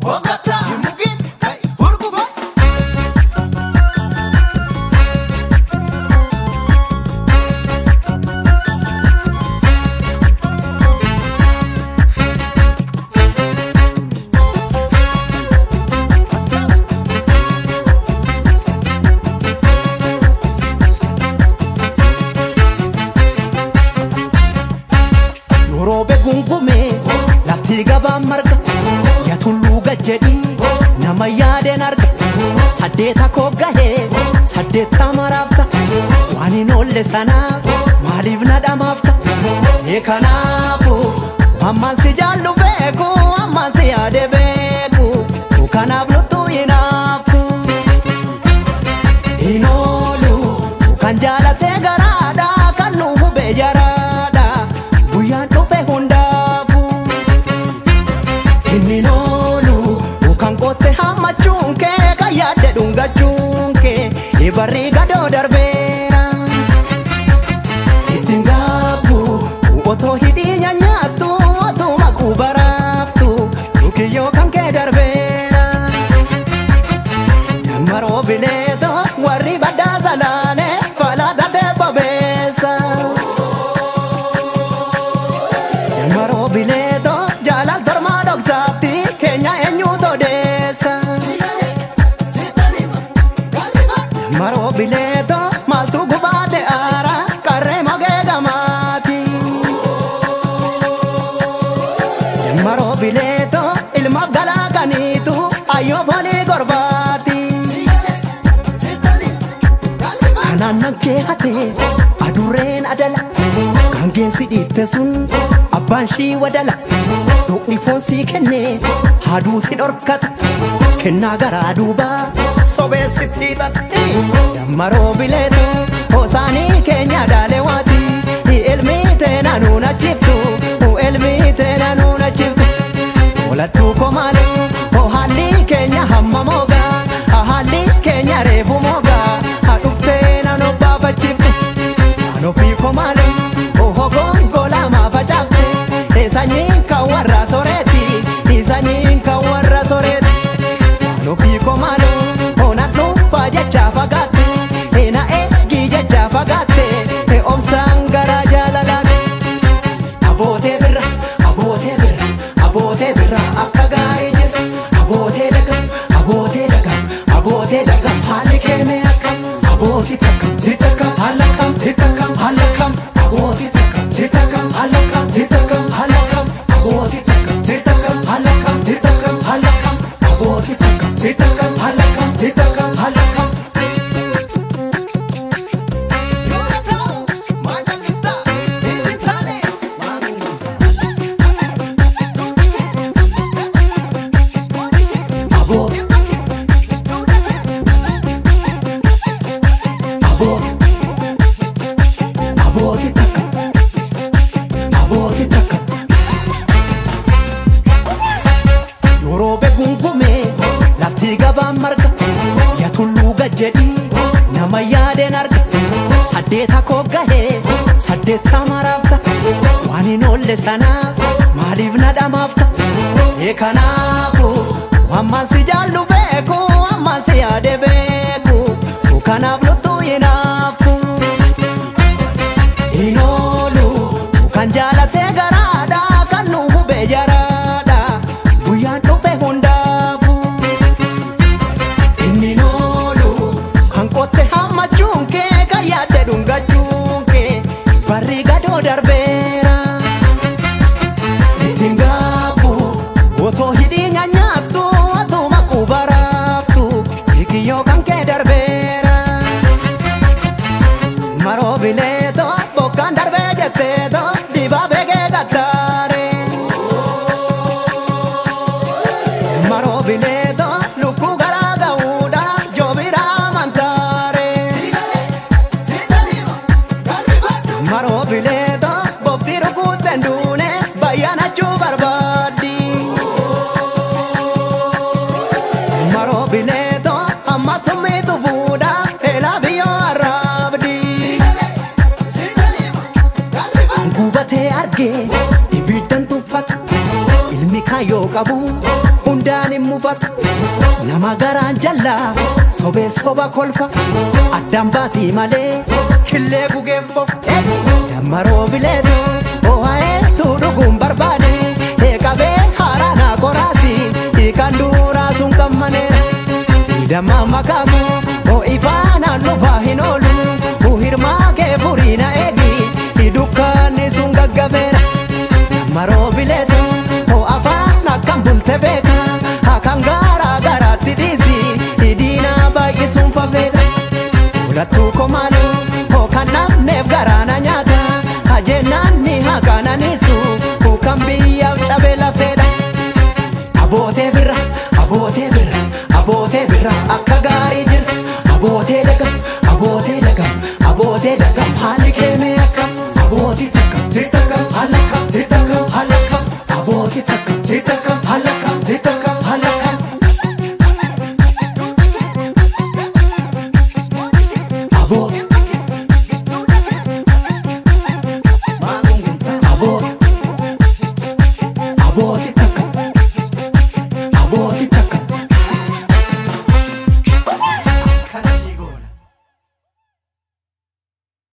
Bogota Mugin kai hurgufa. Yoroobe gungume lafti gabaan marga yaa tulluu gad jedhi nama yaadeen arga saddeeta koo gahee saddeetta maraafta waan hin oolle sanaaf maaliif na dhamaafta ee kanaafu ammaan si jaallu beeku ammaan si yaade beeku kanaaf luttuu hinaaftu hin oolu kan jaalatee garaadha kan nu hubee jaraadha guyyaan dhufe hundaafu inni oolu kan qotte hammachuun kee kan yaadde dhungachuun kee barri gadoo darbeera ittiin gaabbu otoo hidhii nyaattu otuma kubaraaftu kiyyoo kan kee darbeera dammaroo bileetoo warri baddaa salaane falaata deebobeessa. Dammaroo bileetoo jaalal tormaa dhoksaatti keenya eenyutu odeessa. Dammaroo bileetoo maaltu gubaate aara qarree mogee gamaati. Dammaroo bileetoo ilmaaf galaa kaniitu ayyoo foonii gorbaati. Kanaan nan kee hatee adurreen adala gaangeen si dhiitte sun abbaan shii wadala doqni foon sii kennee haaduu si dhorkata kennaa garaa duubaa sobee sitti hixata. Dammaroo bileetu hoosaanii keenya daalee waati ilmi teena nuun achiftu ilmi teena nuun achiftu olattuu komaalee haalli keenya hamma moogaa haalli keenya reefu moogaa dhuftee nan obbaafachiiftu waan ofii komaalee hogongolaa maa facaafte sanyiin kan warra soreeti sanyiin kan warra soreeti waan ofii komaalee na dhuunfaa jecha fagaatte na eegi jecha fagaatte obsaan garaa jaalalaati. Abootee birra abootee birra abootee birra akka gaarii jirra abootee daga abootee daga abootee daga haalli keemee akka aboo si takka si takka haala kam si takka haala kam aboo si takka si takka haala kam si takka haala kam aboo si takka si takka haala kam si takka haala kam aboo si takka si takka haala kam si takka haala kam. Abo abo abo si takka abo si takka. Yoroobe gungume lafti gabaan marga yaa tulluu gad jedhi nama yaadeen arga saddeeta koo gahee saddeetta maraafta waan hin oolle sanaaf maaliif na dhamaafta ee kanaafu ammaan si jaallu beeku ammaan si yaade beeku kanaaf luttuu hinaaftu hin oolu kan jaalatee garaadha kan nu hubee jaraadha guyyaan dhufe hundaafu inni oolu kan qotte hammachuun kee kan yaadde dhungachuun kee barri gadoo darbeera ittiin gaabbu otoo hidhii nyaattu otuma kubaraaftu kiyyoo kan kee darbeera. Maroo bileetoo bokkaan darbee jetteetoo dibaabee kee gattaare. Maroo bileetoo lukkuu garaa ga'uudha joobira amantaare. Maroo bileetoo bofti rukuteen duune bayyaanachuu barbaaddi. Maroo bileetoo amma summiitu fuudha eelaa biyyoo arraabdi. Gubatee argee ibiddan tuffata ilmi kaayyoo qabu hundaan hin mufata. Nama garaan jallaa sobee soba kolfa addaan baasii malee killee gugeef bofa. Dammaroo bileetu ho'aeetu dhuguun barbaade eeqabee haaraanaa qoraasi hiikan duraa sun qammaneera. Siidammaa makaamu ho'ifaanaan lufaa hin oolu hirmaa kee furiina eegi dukkaanni sun gaggabeera. Dammaroo bileetu ho'afaan akkam bulte beeka hakan garaa garaatti dhiisi diinaa baay'isuun fafeedha. Hulattuu komaalu hookan namneef garaana nyaata hajeenaan ni hakaananiisu hukan biyyaaf cabee lafeedha. Abootee birra abootee birra abootee birra akka